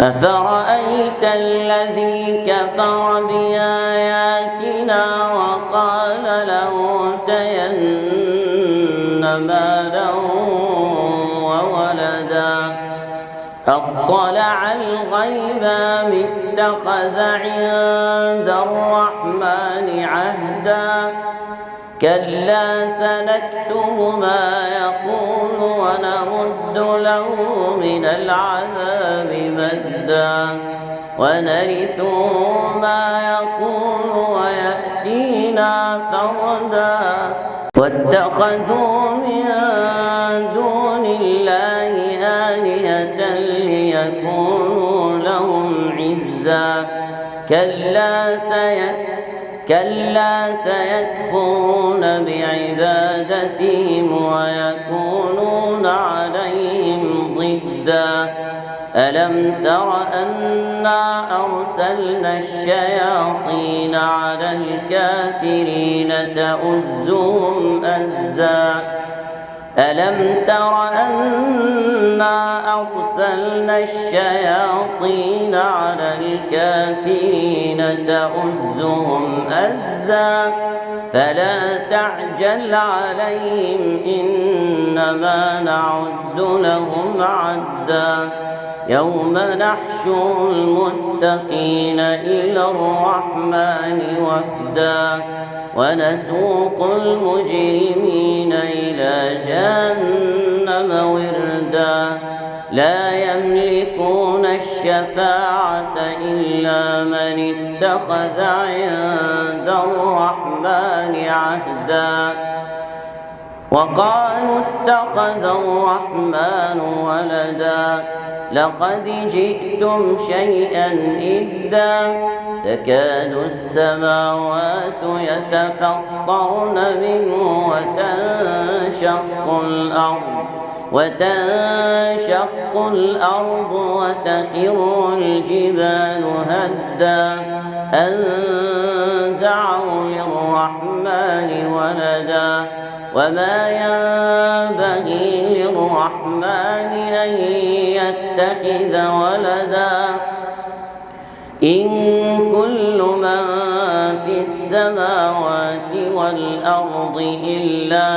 أفرأيت الذي كفر بآياتنا وقال لأوتين مالا وولدا أطلع الغيب أم اتخذ عند الرحمن عهدا كلا سنكتب ما يقول ونمد له من العذاب مدا ونرثه ما يقول ويأتينا فردا واتخذوا من دون الله آلهة ليكونوا لهم عزا كلا سيكفرون بعبادتهم ويكونون عليهم ضدا ألم تر أنا أرسلنا الشياطين على الكافرين تؤزهم أزا ألم تر أنا أرسلنا الشياطين على الكافرين تؤزهم أزا فلا تعجل عليهم إنما نعد لهم عدا يوم نحشر المتقين إلى الرحمن وفدا ونسوق المجرمين إلى جهنم وردا لا يملكون الشفاعة إلا من اتخذ عند الرحمن عهدا وقالوا اتخذ الرحمن ولدا لقد جئتم شيئا إدا تكاد السماوات يتفطرن منه وتنشق الأرض وتخر الجبال هدا أن دعوا للرحمن ولدا وما ينبغي للرحمن أن يتخذ ولدا إن كل من في السماوات والأرض إلا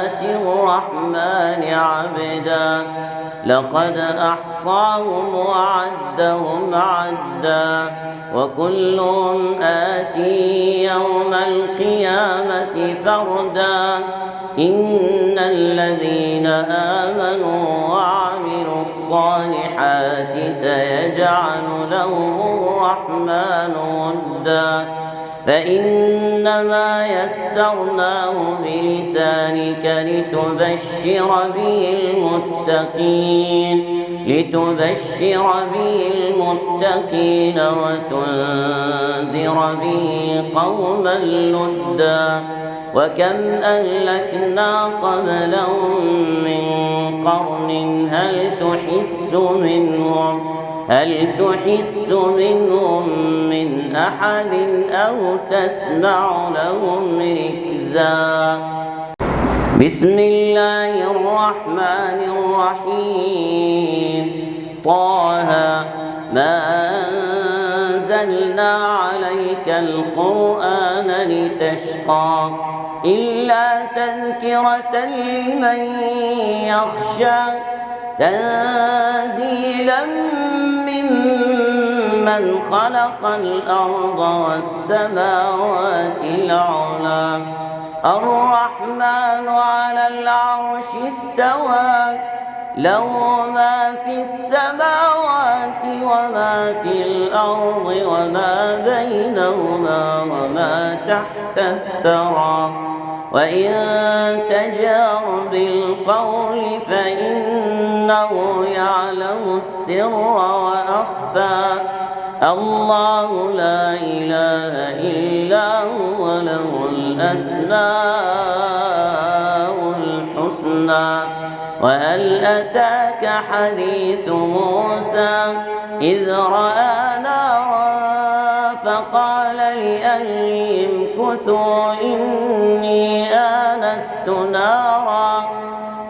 آتي الرحمن عبدا لقد أحصاهم وعدهم عدا وكلهم آتي يوم القيامة فردا إن الذين آمنوا وعملوا الصالحات سيجعل لهم الرحمن ودا فإنما يسرناه بلسانك لتبشر به المتقين وتنذر به قوما لدا وكم أهلكنا قبلهم من قرن هل تحس منهم من أحد أو تسمع لهم ركزا. بسم الله الرحمن الرحيم. طه ما أنزلنا عليك القرآن لتشقى إلا تذكرة لمن يخشى تنزيلا ممن خلق الأرض والسماوات العلى. الرحمن على العرش استوى له ما في السماوات وما في الأرض وما بينهما وما تحت الثرى. وإن تجهر بالقول فإنه يعلم السر وأخفى. الله لا إله إلا هو له الأسماء الحسنى. وهل أتاك حديث موسى إذ رأى نارا فقال لأهلهم كثوا إني آنست نارا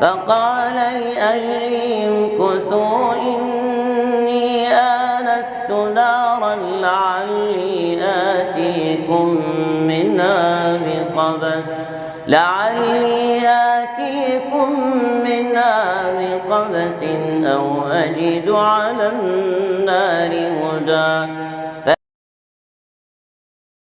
فقال لأهلهم كثوا إني آنست آنست نارا لعلي آتيكم منها بقبس أو أجد على النار هدى.